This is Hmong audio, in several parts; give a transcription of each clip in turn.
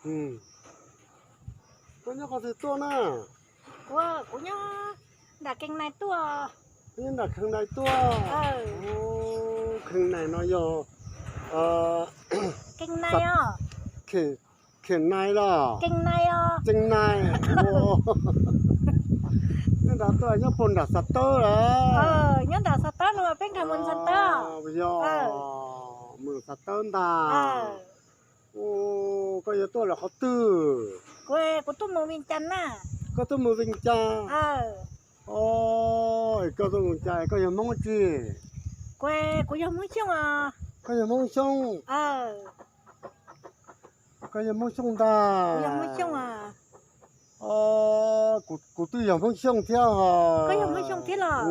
Koj nyob qhov twg tuaj na? Kuv, kuv nyob nram Kees Nais tuaj. Nyob nram Kees Nais tuaj. Kees Nais no yog Kees Nais, Kees Nais los? Kees Nais. Nyob nram tuaj, nyob puag nram Xav Tawb lawm. Nyob nram Xav Tawb no peb nkag mus Xav Tawb. Yog mus Xav Tawb ntag. Koj yog tuaj lawm qhov twg? Kuv tuaj mus Vias Cas na. Koj tuaj mus Vias Cas? Koj tuaj mus Vias Cas, koj yog Hmoob tsi? Kuv, kuv yog Hmoob Xyooj. Koj yog Hmoob Xyooj? Koj yog Hmoob Xyooj ntag. Kuv twb yog Hmoob Xyooj thiab os. Koj yog Hmoob Xyooj thiab los?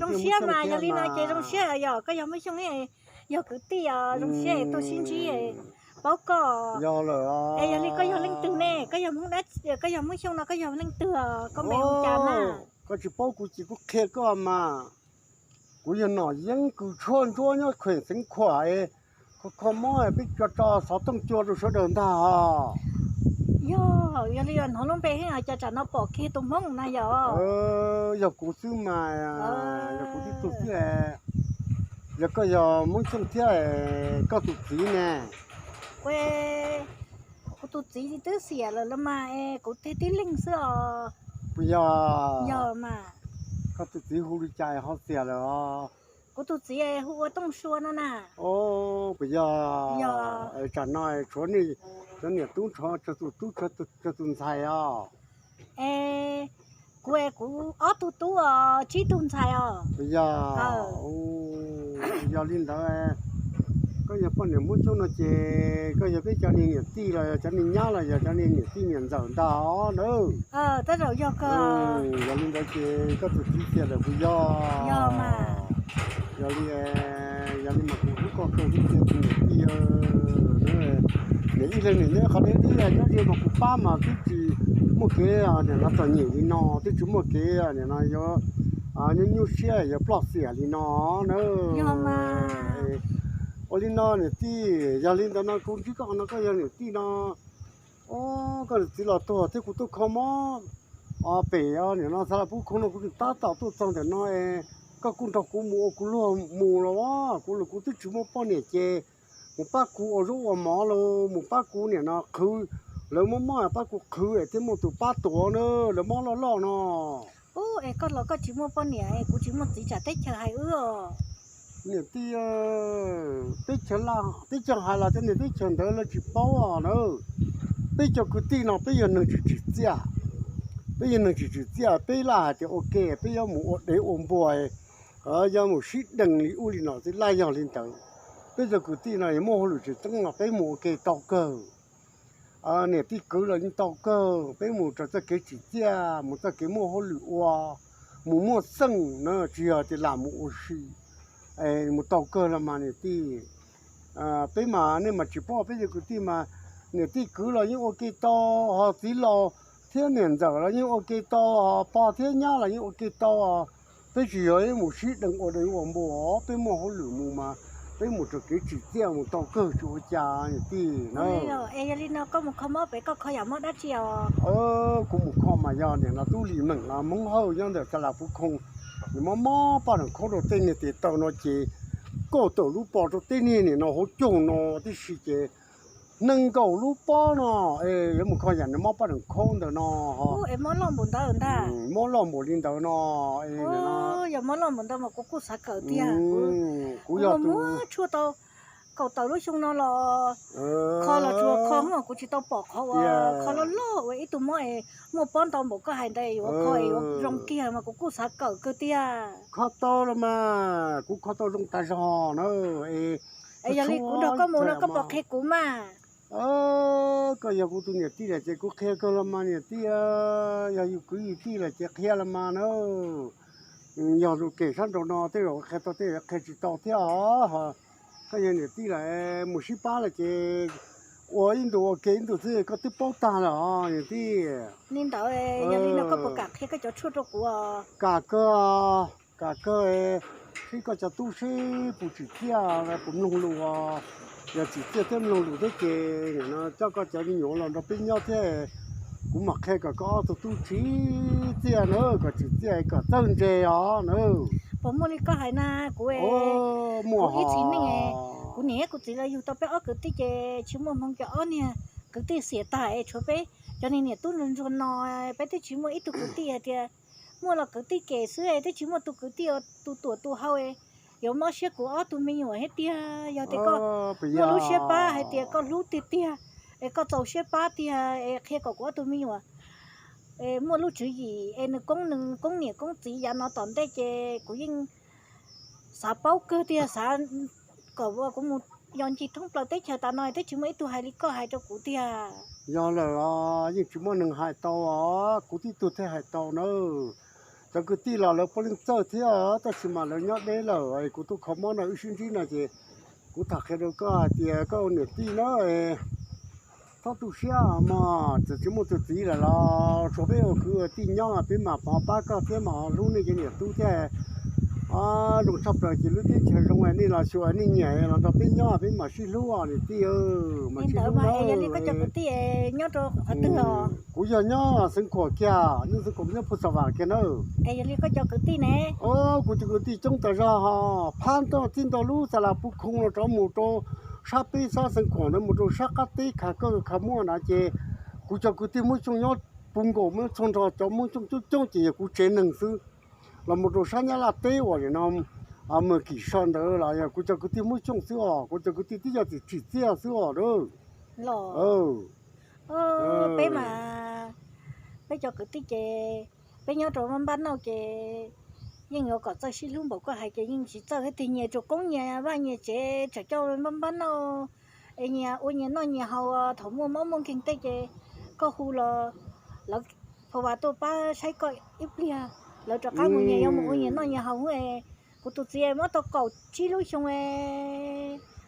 Zoo siab mas, yog li no ces zoo siab yog koj yog Hmoob Xyooj, yog kwv tij os, zoo siab tuaj sib ntsib, paub koj. Yog lawm. Es yog li koj yog leej twg ne? Koj yog Hmoob dab, koj yog Hmoob Xyooj no koj yog leej twg os? Koj npe hu cas na? Koj tsis paub kuv ces kuv qhia koj mas. Kuv yog Nom Yeeb kws tshuaj ntsuab nyob kheem Xeev Khuam es, kho kho mob peb tso tso xov tooj cua rau sawv daws ntag os. Yog, yog li hnov lub npe heev, cas tsam no pom kiag tus Hmoob na yog? Yog kuv xwb mas, yog kuv tib tug xwb. Yog koj yog Hmoob Xyooj thiab, koj tus txiv ne? Kuv tus txiv twb xiam lawm los mas, kuv tib leeg xwb os. Puas yog? Yog mas. Koj tus txiv hu li cas ho xiam lawm os? Kuv tus txiv hu ua Tooj Sua no na. Puas yog? Tsam no tshuav cov niam tub nrho tsawg tus tub tsawg tus ntxhais os? Es kuv, kuv ob tug tub os, tsib tug ntxhais os. Puas yog? Yog li ntawd, koj yog poj niam Hmoob Xyooj no ces koj yog peb cov niag niam tij los yog cov niag nyab los yog cov niag niam tij niam ntxawm ntag os na. Yog li ntawd ces koj tus txiv xiam lawm puas yog? Yog li, yog li mas kuv hlub koj kawg thiab tus niam tij. Niam ib leeg niam nyob qhov deb deb nyob ze mas kuv pab mas twb tsis muaj kev, nim no txom nyem li no twb tsis muaj kev, nim no yuav nyuaj nyuaj siab yuav ploj xiam li no na. Ua li no niam tij, yog li ntawd no kuv ntsib koj no koj yog niam tij no, koj niam txiv los tuag thiab kuv tuaj kho mob pem nim no Xav Las Pub Khoo no kuv tab tom tuaj txog ntawm no es koj kuj nrog kuv mus ua kuv luag mus los kuv, kuv twb tsis muaj poj niam ces mus pab kuv ua zaub ua mov los mus pab kuv nim no qhwv, lawv mob mob pab kuv qhwv thiab muaj tus pab tuav na, lawv mob loj loj no. Ub, es koj los koj tsis muaj poj niam, kuv tsis muaj txiv tsam teb chaws hais wb os. Niam tij, teb chaws hais los cov niag teb chaws ntawd lawv tsis paub os na. Peb cov kwv tij no peb yog neeg tsis tsim txiaj, peb yog neeg tsis tsim txiaj, peb laj hais tias ua ke peb yuav mus ua dev ua npua, yuav mus sib deev li ub li no xwb, laj yog li ntawd. Peb cov kwv tij no yog muaj hauj lwm tsis tseeb los peb mus ua ke tau kawg. Niam tij kwv los yeej tau kawg, peb mus raws txoj kev tsim txiaj, mus txoj kev muaj hauj lwm ua, mus muaj xeej na, tsis yog tias lam mus ua si, mus tau kawg los mas niam tij. Peb mas nej mas tsis paub, peb cov kwv tij mas niam tij kwv los yeej ua ke tau, ho txiv laus thiab niam ntxawm los yeej ua ke tau, ho pog thiab nyab los yeej ua ke tau. Peb tsis yog mus sib deev ua deev ua npua, peb muaj hauj lwm mus mas peb mus raws kev tsim txiaj mus tau kawg tsis ua cas niam tij na. Es yog li no koj mus kho mob pem koj kho yam mob dab tsi os? Kuv mus kho mas yog nim no tub Lis Meem los Hmoob Hawj nyob ntawm Xav Las Pub Khoo, nws mob mob poj niam khaub rau tej niag tes taw no ces kaum tawm lub pob rau tej niag nim no hauv caug no tib si ces nees nkaum lub pob no, es yuav mus kho yam nws mob poj niam khaub ntawm no. Mob loj npaum li ntawd no. Yog mob loj npaum ntawd mas kuv kuj xav kawm tiag. Kuv yog tus muab tshuaj tau kaum tawm lub xyoo no los kho los tsuas kho, kuv tsis tau pom qhov uas kho loj loj uas ib tug mob es muaj pob ntau npaum koj hais ntawd yuav kho yuav zoo kiag mas kuv kuj xav kawm kawg tiag. Kho tau los mas kuv kho tau zoo tas zog na. Es yog li kuv nrog koj mus no koj puas qhia kuv mas? Koj yog kuv tus niam tij lawm ces kuv qhia kawg los mas niam tij, yog yus kwv yus tij lawm ces qhia los mas na. Yog lus kem sab nraud no tej zaum qhia tau tej zaum qhia tsis tau thiab os. Koj yog niam tij lawm mus sib pab lawm ces ua ib ntus ua ke ib ntus xwb koj twb paub tag lawm os niam tij. Li ntawd yog li no koj puas kam qhia koj cov tshuaj rau kuv? Kam kawg, kam kawg, seb koj cov tub seb puas tsim txiaj puas mloog lus os. Yog tsim txiaj thiab mloog lus thiab ces nim no coj koj cov me nyuam los nrog peb nyob thiab, kuv mam qhia kom koj ob tug tub tsim txiaj na, kom tsim txiaj kom txawj ntse os na. Puas muaj li koj hais na? Kuv, kuv ib txhis neej, kuv niam thiab kuv txiv lawv yug tau peb ob kwv tij ces tsis muaj hmoo, cov ob niag kwv tij xiam tag es tshuav peb cov niag niam tub ntsuag ntsuag no, peb twb tsis muaj ib tug kwv tij hais tias, muaj los kwv tij kem xwb, twb tsis muaj tus kwv tij tus tuam tus hau yuav mob siab kuv ob tug me nyuam thiab tiag. Yog tias koj muaj lub siab pab hais tias koj hlub tiag tiag, es koj txaus siab pab tiag es qhia kom kuv ob tug me nyuam muaj lub tswv yim es nws koob, nws koob niam koob txiv yav no tom ntej ces kuv yeej xav paub kawg tiag, xav kom kuv mus yos ncig thoob plaws teb chaws tas no twb tsis muaj ib tug hais li koj hais rau kuv tiag. Yog lawm os, yeej tsis muaj neeg hais tau os, kuv tib tug thiaj hais tau na. Cov kwv tij los lawv puav leej txawj thiab, tab sis mas lawv nyob deb lawm, kuv tuaj kho mob no wb sib ntsib no ces kuv tham qhia rau koj hais tias koj ua niam tij na, txhob tu siab mog, txawm tsis muaj tus txiv lawm los tshuav peb ua kwv ua tij nyob peb mam pov pab koj thiab mam hlub nej cov niam tub thiab. Zoo tshaj plaws ces lub teb chaws zoo nej los xyuas nej nyiam los nrog peb nyob peb mam sib hlub niam tij, mam sib hlub. Yog li koj cov kwv tij nyob rau qhov twg? Kuv yog nyob Xeev Khuam kiag, nyob Xeev Khuam nyob Phu Xa Vam kiag na. Es yog li koj cov kwv tij ne? Kuv cov kwv tij coob tas zog ho, phab ntoj txij ntua lub Xa Las Pub Khoo los rov mus rau sab peb sab Xeev Khuam ntawd mus rau sab qab teb Kha Kawj Kha Muaj na ces kuv cov kwv tij Hmoob Xyooj nyob puv nkaus, muab txhua nrho cov Hmoob Xyooj coob coob ces yog kuv tsev neeg xwb. Los mus rau sab Nyab Laj teb uas nim no Mes Kim Soj ntawd los yog kuv cov kwv tij Hmoob Xyooj xwb os, kuv cov kwv tij twb yog tsis tsim txiaj xwb os. Los peb mas, peb cov kwv tij ces peb nyob rau npab npab nauj ces yeej yuav kom txawj sib hlub npaum koj hais ces yeej tsis txawj thiab tiag, nyias tsuas koob nyias vaj nyias tsev, tsam coj npab npab nauj es nyias ua nyias noj nyias haus, thaum muaj mob muaj nkeeg tej ces koj hu los lawv pha vas tuaj pab saib koj ib pliag, lawv rov qab mus nyias yuav mus ua nyias noj nyias haus. Kuv tus txiv muab tau kaum tsib lub xyoo,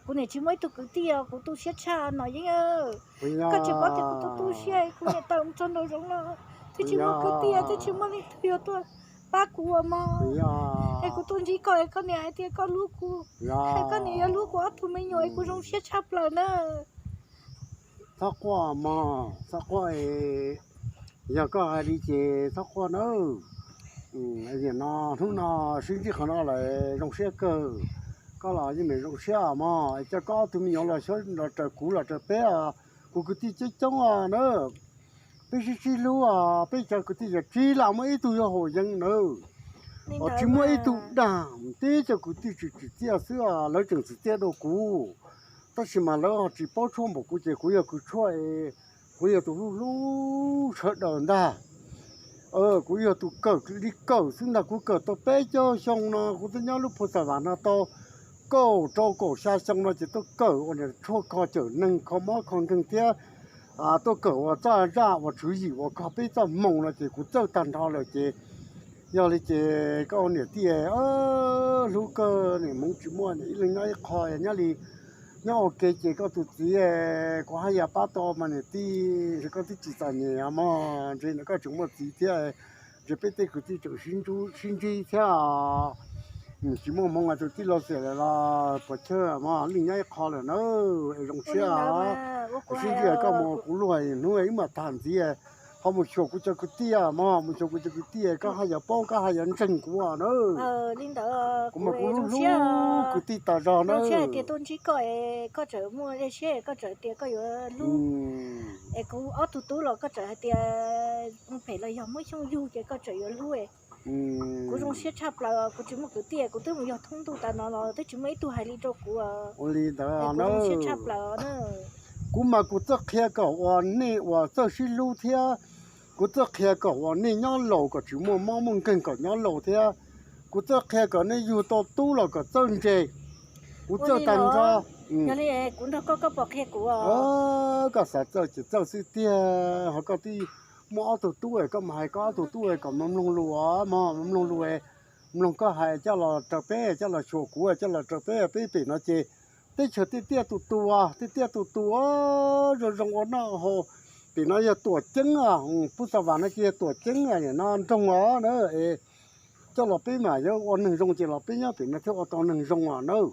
kuv niam tsis muaj ib tug kwv tij, kuv tu siab tshaj no Yeeb. Koj tsis paub tias kuv tu tu siab, kuv niam tawm mus txog nraum zoov los twb tsis muaj kwv tij, twb tsis muaj leej twg yuav tuaj pab kuv ua mog. Es kuv tuaj ntsib koj es koj niam hais tias koj hlub kuv, es koj niam yuav hlub kuv ob tug me nyuam es kuv zoo siab tshaj plaws na. Txhob quaj mog, txhob quaj. Yog koj hais li ces txhob quaj nawb. Nim no hnub no sib ntsib qhov no lawm zoo siab kawg. Koj los yeej meem zoo siab mog, coj koj ob tug me nyuam los xyuas los raws kuv los raws peb, kuv kwv tij coob coob na. Peb sib sib hlub, peb cov kwv tij yog tsis lam muaj ib tug yog haum yeeb nawb. Tsis muaj ib tug dag, tib cov kwv tij tsis tsim txiaj xwb, lawv tseem tsim txiaj dua kuv. Tab sis mas lawv ho tsis paub tshuaj npaum kuv ces kuv yog kws tshuaj, kuv yog tus hlub hlub sawv daws ntag. Kuv yog tus kawm li kawm xwb ntag, kuv kawm tau peb caug xyoo no kuv twb nyob lub Phu Xa Vam no tau kaum rau kaum xya xyoo no ces tuaj kawm ua niam tshuaj kho cawm neeg kho mob kho nkeeg thiab tuaj kawm ua txoj zaj ua tswv yim ua kho peb txoj hmoo no ces kuv txawj tag nrho lawm ces yog li ces koj ua niam tij hlub kawg niam hmoov tsis muaj niam ib leeg nyob ib qho nyob li nyob ua ke ces koj tus txiv kuv haj yam pab tau mas niam tij ntshe koj twb tsis txom nyem mog, ntshe ntawm koj tseem muaj txiv thiab, ntshe peb tej kwv tij tseem sib ntsib thiab. Tsis muaj hmoov tus tij laug xiam lawm los puas chawj mog, leej nyob ib qho lawm na. Es zoo siab sib ntsib koj mus kuv luag hnub ib mam tham ntxiv, ho mus xyuas kuv cov kwv tij mog, mus xyuas kuv cov kwv tij koj haj yam paub koj haj yam ntseeg kuv na. Kuv mas kuv hlub hlub kwv tij tas zog na. Tias tuaj ntsib koj, koj tseem muaj dej siab, koj tseem tias koj yuav hlub, es kuv ob tug tub los koj tseem hais tias phem los yog muab xyooj yug ces koj tseem yuav hlub. Kuv zoo siab tshaj plaws, kuv tsis muaj kwv tij, kuv twb mus yog thoob ntuj tas no los twb tsis muaj ib tug hais li rau kuv. Ua li ntawd kuv zoo siab tshaj plaws na. Kuv mas kuv txawj qhia kom uas nej uas txawj sib hlub thiab, kuv txawj qhia kom uas nej nyob laus kom tsis muaj mob muaj nkeeg kom nyob laus thiab, kuv txawj qhia kom nej yug tau tub los kom txawj ntse. Kuv txawj tag nrho. Yog li kuv nrog koj, koj puas qhia kuv? Koj xav txawj ces txawj xwb tiag, ho koj twb muaj ob tug tub, koj mus hais koj ob tug tub kom mloog lus mog, mloog lus, mloog koj hais coj los raws peb, coj los xyuas kuv coj los raws peb, peb pem no ces teb chaws tiaj tiaj tus tus, tiaj tiaj tus tus, zoo zoo ua noj haus. Pem no yog Tuam Ceeb, Pub Xa Vam no ces yog Tuam Ceeb, nim no nroog os na. Coj los peb mas yuav ua neeg zoo ces los peb nyob pem no thiaj ua tau neeg zoo os nawb.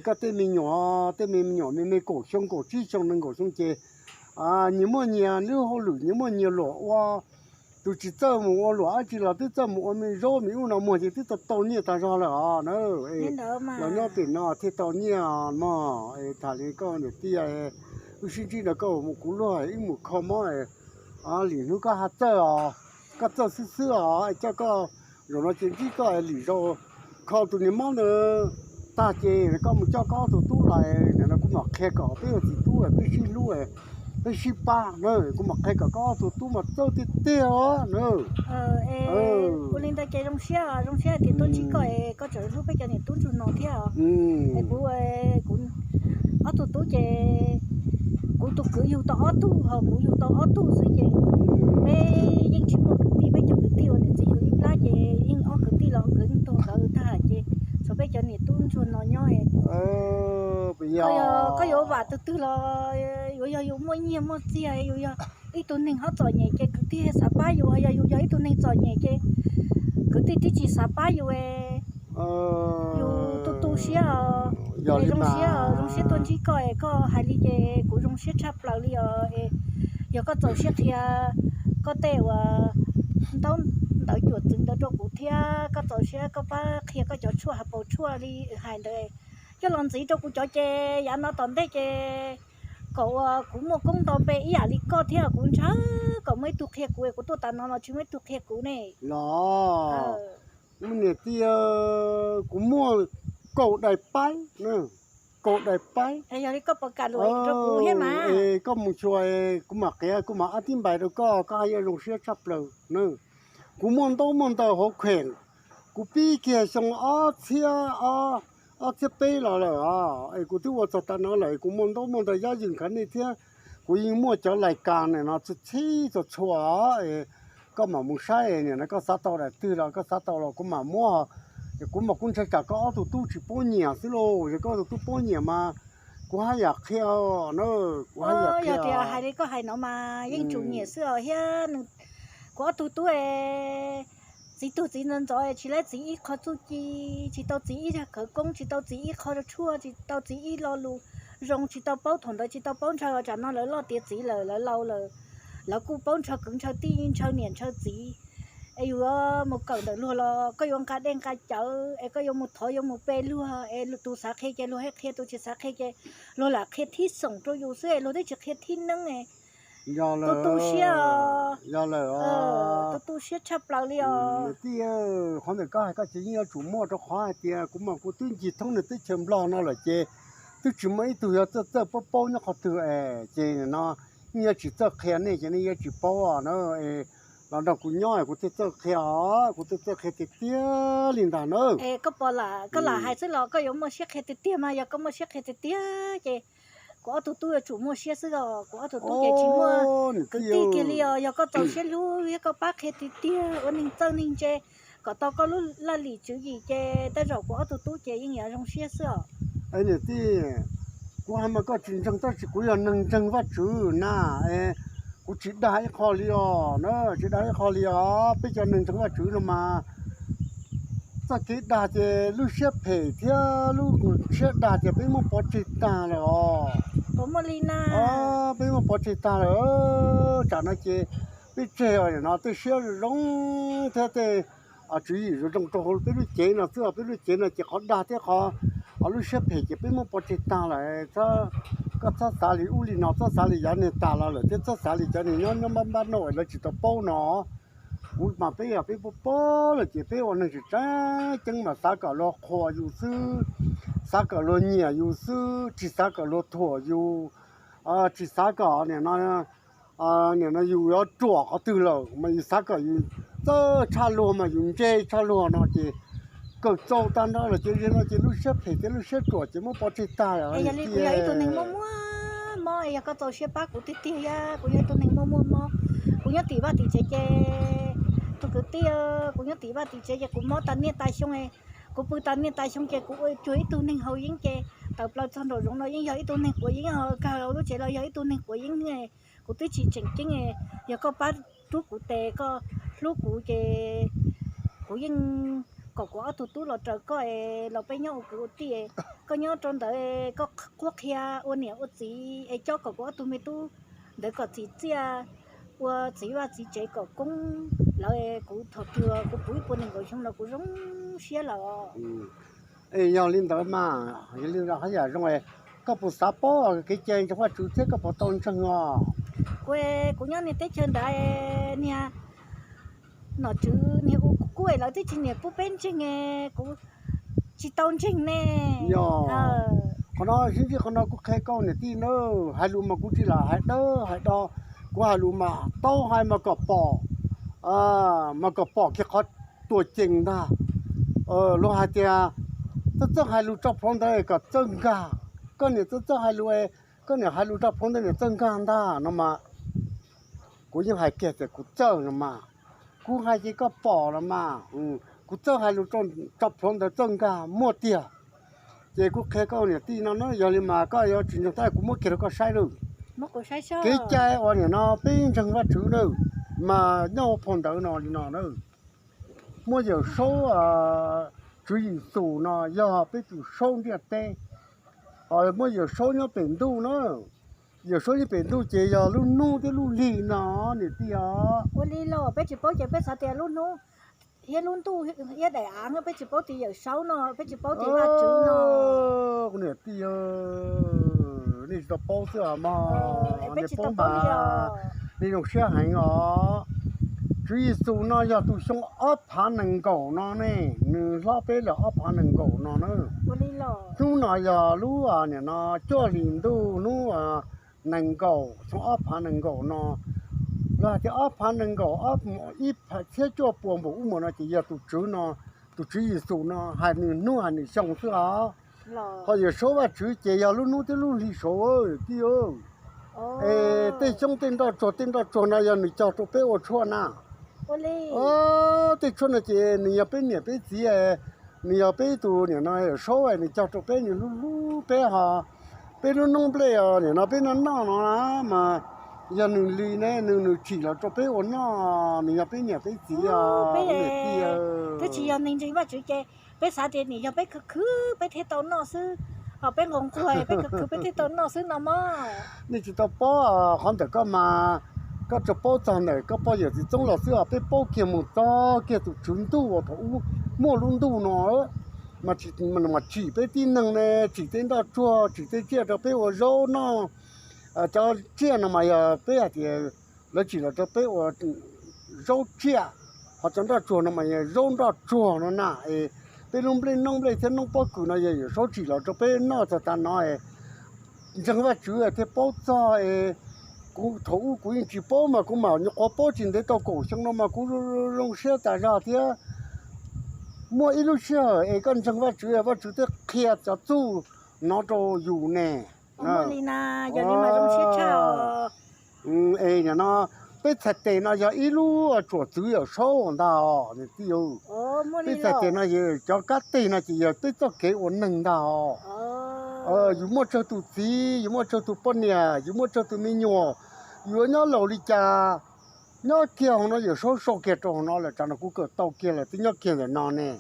Koj tej me nyuam, tej me nyuam me me kaum xyoo kaum tsib xyoo nees nkaum xyoo ces nyias muaj nyias lub hauj lwm, nyias muaj nyias luam ua. Tus tsis txawj mus ua luam dab tsi los twb txawj mus ua me zaub me ub no muag ces twb tau tau nyiaj tag zog lawm os na. Los nyob pem no thiaj tau nyiaj mog. Tham li koj niam tij, wb sib ntsib ntawd koj mus kuv luag wb mus kho mob, lwm hnub koj ho txawj os, koj txawj xwb xwb os es coj koj, zaum no ces ntsib koj es lwm zaus kho tus niag mob ntawd tag ces koj mus coj koj ob tug tub los, nim no kuv mam qhia kom peb ua txiv tub peb sib hlub, peb sib pab na. Kuv mam qhia kom koj ob tug tub mas txawj tiag tiag os na. Ua li ntawd ces zoo siab, zoo siab tias tuaj ntsib koj es koj tseem hlub peb cov niam tub ntsuag no thiab os. Es kuv, kuv ob tug tub ces kuv tus kwv yug tau ob tug ho kuv yug tau ob tug xwb ces peb yeej tsis muaj kwv tij, peb cov kwv tij uas niam txiv yug ib plab ces yeej ob kwv tij los nkawd yeej tuag nkawd tag ces tshuav peb cov niam tub ntsuag no nyob. Koj yuav vam tus twg los yuav yog yus muaj nyiaj muaj txiag, yus yog ib tug neeg ho txom nyem ces kwv tij xav pab yus, yog yus yog ib tug neeg txom nyem ces kwv tij twb tsis xav pab yus. Yus tu tu siab os. Zoo siab, zoo siab tuaj ntsib koj es koj hais li ces kuv zoo siab tshaj plaws li os. Yog koj txaus siab qhia koj tej uas ntaub ntawv cuam txwv ntawd rau kuv thiab koj txaus siab koj pab qhia koj cov tshuaj hav paus tshuaj li hais ntawd, coj los ntxiv rau kuv cov ces yav no tom ntej ces kom uas kuv muaj koob nto npe ib yam li koj thiab kuv ntshaw kom muaj ib tug qhia kuv, kuv tuaj tas no los tsis muaj ib tug qhia kuv ne. Los, niam tij, kuv muaj kaum daim paib, kaum daim paib. Yog li koj puas kam lus rau kuv thiab mas? Koj mus xyuas kuv mam qiav, kuv mam ab tib npais rau koj, koj haj yuav zoo siab tshaj plaws na. Kuv muaj ntaub muaj ntawv hauv kheem, kuv pib kiag xyoo ob txhiab, ob txhiab peb los lawm os, es kuv twb ua txog tas no lawm, kuv muaj ntaub muaj ntawv yab ywm nkhav nej thiab. Kuv yeej muaj cov lais kas nim no txhij txhua txhua, koj mam mus saib nim no koj xav tau daim twg los koj xav tau los kuv mam muab. Ces kuv mas kuv ntshai tsam koj ob tug tub tsis paub nyiam xwb lauj, yog koj ob tug tub paub nyiam mas kuv haj yam qhia na, kuv haj yam qhia. Yog tias hais li koj hais no mas yeej tsum nyiam xwb os thiab. Kuv ob tug tub txiv tuag txiv ntxov ntxov tsis laib txiv ib qho txuj ci, tsis tau txiv ib zag khawv koob, tsis tau txiv ib qho tshuaj, tsis tau txiv ib lo lus zoo, tsis tau paub thaum ntawd tsis tau paub ntshaw, tsam no lawv loj tiav txiv lawm lawv laus lawm, lawv kuj paub ntshaw kwv ntshaw tij ntshaw niam ntshaw txiv. Es yus yuav mus kawm ntawm luag los koj yuav nqa dej nqa cawv es koj yuav mus thov yuav mus pe luag es tus xav qhia ces luag thiaj qhia, tus tsis xav qhia ces luag lam qhia thib xoom rau yus xwb es luag twb tsis qhia thib neeb. Tu tu siab, yog lawm, tu tu siab tshaj plaws li os. Tij, qhov ntawm koj hais koj ces yeej yuav tsum muaj rau qhov hais tias kuv mas kuv twb ncig thoob nws teb chaws Nplog no lawm ces twb tsis muaj ib tug yuav txawj txawj paub paub nyob qhov twg es ces no yeej yuav tsis txawj qhia nej ces nej yuav tsis paub na. Los nrog kuv nyob kuv thiaj txawj qhia os, kuv thiaj txawj qhia tiag tiag li ntag na. Koj pom lam koj lam hais xwb los koj yuav muaj siab qhia tiag tiag mas yog koj muaj siab qhia tiag tiag ces kuv ob tug tub yuav tsum muaj siab xwb os. Kuv ob tug tub ces tsis muaj kwv tij kiag li os, yog koj txaus siab hlub thiab koj pab qhia tiag tiag ua neeg txawj neeg ntse kom tau koj lub laj lim tswv yim ces tej zaum kuv ob tug tub ces yeej yuav zoo siab xwb os. Niam tij, kuv hais mas koj tsis ntseeg tab sis kuv yog neeg ntseeg Vajtswv na. Kuv tsis dag ib qho li os na, tsis dag ib qho li os. Peb cov neeg ntseeg Vajtswv no mas txoj kev dag ces lub siab phem thiab lub siab dag ces peb muab pov tseg tag lawm os. Peb muab pov tseg tag lawm. Tsam no ces peb tseg no tej siab zoo thiab tej tswv yim zoo zoo rau hauv peb lub cev no xwb. Peb lub cev no ces qhov dag thiab qhov lub siab phem ces peb muab pov tseg tag lawm. Koj txhob xav li ub li no, txhob xav li yav niag tas los lawm thiab txhob xav li cov niag nyob nyob npab npab noj lawv tsis tau paub no. Kuv mas peb yog peb paub paub lawm ces peb ua neeg tseem tseeb ceeb mas xav kom luag qhuas yus xwb, xav kom luag nyiam yus xwb, tsis xav kom luag thuam yus, tsis xav kom nim no nim no yus yuav ruam qhov twg lawm mas yus xav kom yus txawj tshaj luag mas yus ntse tshaj luag no ces kawm txaus tag nrho lawm ces no ces lub siab phem thiab lub siab ruam ces muab pov tseg tag lawm. Yog li kuv yog ib tug neeg muaj muaj mob, yog koj txaus siab pab kuv tiag tiag thiab kuv yog ib tug neeg muaj muaj mob. Kuv nyob tim vaj tim tsev ces tus kwv tij, kuv nyob tim vaj tim tsev ces kuv mob tas niaj tas xyoo, kuv pw tas niaj tas xyoo ces kuv ua cuag ib tug neeg haus yeeb ces tawm plaws txog nraum zoov no yeej yog ib tug neeg quav yeeb, kawg lub tsev los yog ib tug neeg quav yeeb. Kuv twb tsis tseem ceeb, yog koj pab rub kuv tes koj hlub kuv ces kuv yeej kom kuv ob tug tub los raws koj es los peb nyob ua kwv ua tij. Koj nyob rau ntawd koj qhuab qhia ua niam ua txiv es coj kom kuv ob tug me tub ntawd kom txim txiaj ua txiv vaj txiv tsev kom koob lawv. Kuv thaum twg kuv puv ib puas nees nkaum xyoo los kuv zoo siab lawm. Es yog li ntawd mas, yog li ntawd haj yam zoo. Koj puas xav paub kev cai ntseeg Vajtswv thiab koj puas tau ntseeg os? Kuv, kuv nyob niag teb chaws ntawd niag nom tswv niag ua kuj kuj lawv twb tsis niam pub peb ntseeg, kuv tsis tau ntseeg ne. Yog, qhov no sib ntsib qhov no kuv qhia koj niam tij na, hais lus mas kuv tsis lam hais dawb hais do, kuv hais lus mas tau hais mas kom pom, mas kom pom kiag qhov tuam ceem ntag. Luag hais tias txawj txawj hais lus tso plhuav ntawd kom txawj nkag, koj niam txawj txawj hais lus, koj niam hais lus tso plhuav ntawd niam txawj nkag ntag no mas. Kuv yeej hais kiag tias kuv txawj no mas, kuv hais ces koj pom los mas, kuv txawj hais lus tso plhuav ntawd txawj nkag muaj tiag. Ces kuv qhia koj niam tij no na, yog li mas koj yuav tsis ntseeg tab kuv muab kiag rau koj saib lawm. Kev cai uas nim no peb ntseeg Vajtswv na, mas nyob hauv phau ntawv no li no na, muaj Yawm Saub, Tswv Yexus no yog peb tus Saub ntiaj teb. Muaj Yawm Saub nyob pem ntuj na, Yawm Saub nyob pem ntuj ces yog lub hnub thiab lub hli no niam tij os. Ua li los peb tsis paub ces peb xav tias lub hnub thiab lub ntuj thiab daim av, peb tsis paub tias Yawm Saub no, peb tsis paub tias Vajtswv no. Kuv niam tij, nej tsis tau paub xwb os mog, nej paub mas nej zoo siab heev os. Tswv Yexus no yog tus xyoo ob phav nees nkaum no ne, nws hlob peb lawm ob phav nees nkaum no na. Hnub no yog lub, nim no cuaj hlis ntuj hnub nees nkaum xyoo ob phav nees nkaum no. Los hais tias ob phav nees nkaum, ib txhiab cuaj puas npaum ub mas no ces yog tus tswv no, tus Tswv Yexus no hais nws hnub hais nws xyoo xwb os. Ho Yawm Saub Vajtswv ces yog lub hnub thiab lub hli saud tij. Es tej xyoob tej nroj tsuag tej nroj tsuag no yog nws cog rau peb ua tshuaj na. Tej tshuaj no ces nws yog peb niam peb txiv, nws yog peb tus niam no Yawm Saub nws cog rau peb, nws hlub hlub peb ho peb lub noob nplej os nim no peb noj noj no na mas yog nws li ne, nws nws tsim los rau peb ua noj, nws yog peb niam peb txiv os. Twb tsis yog neeg ntseeg Vajtswv ces peb xav tias nws yog peb khwv khwv peb thiaj tau noj xwb, ho peb nquag nquag peb khwv khwv peb thiaj tau noj xwb no mog. Nej tsis tau paub qhov ntawm koj mas, koj tsuas paub txog ntawm koj poj yawm txiv txoob los xwb os, peb paub kiag mus txog kiag tus tswv ntuj uas thaum ub muaj lub ntuj no mas tsim peb tib neeg ne, tsim tej nroj tsuag tsim tej tsiaj rau peb ua zaub noj. Cov tsiaj no mas yog peb hais tias lawv tsim los rau peb ua zaub tsiaj, ho cov nroj tsuag no mas yog zaub nroj tsuag no na. Es peb lub nplej noob nplej thiab noob pob kws no yog Yawm Saub tsim los rau peb noj txog tav no. Ntseeg Vajtswv thiaj paub txog es, kuv thaum ub kuv yeej tsis paub mas kuv mam nyuam qhuav paub tsis ntev tau kaum xyoo no mas kuv zoo siab tas zog thiab. Muaj ib lub sij hawm es koj ntseeg Vajtswv, Vajtswv thiaj qhia cov txuj no rau yus ne. Es nim no peb txhais tes no yog ib lub tsuam txwv Yawm Saub ntag os niam tij. Peb txhais tes no, cov kab teg no ces yog peb txoj kev ua neeg ntag os. Yus muaj tsawg tus txiv, yus muaj tsawg tus poj niam, yus muaj tsawg tus me nyuam, yus yuav nyob laus li cas, nyob kiag hauv no Yawm Saub sau kiag rau hauv no lawm, tsam no kuv kawm tau kiag lawm twb nyob kiag ntawm no ne.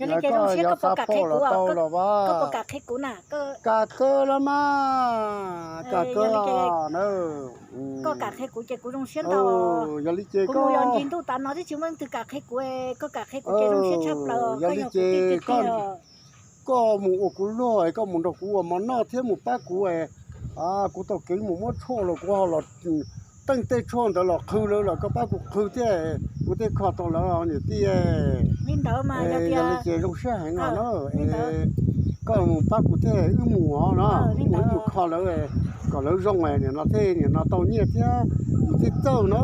Yog li ces zoo siab koj puas kam qhia kuv, koj puas kam qhia kuv na? Kam kawg los mas, kam kawg. Koj kam qhia kuv ces kuv zoo siab ntau. Yog li ces kuv mus yos ncig ntuj tav no twb tsis muaj leej twg kam qhia kuv, koj kam qhia kuv ces zoo siab tshaj plaws. Yog li ces koj mus ua kuv luag, koj mus nrog kuv ua mov noj thiab mus pab kuv, kuv tau kev mus muab tshuaj los kuv ho los teej tej tshuaj ntawd los qhwv lawv los koj pab kuv qhwv thiab, kuv thiaj kho tau lawv niam tij. Yog li ces zoo siab heev os na. Koj mus pab kuv thiab wb mus os na, wb mus wb mus kho lawv kom lawv zoo, nim no thiaj nim no tau nyiaj thiab yus thiaj txawj na.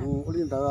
Ua li ntawd,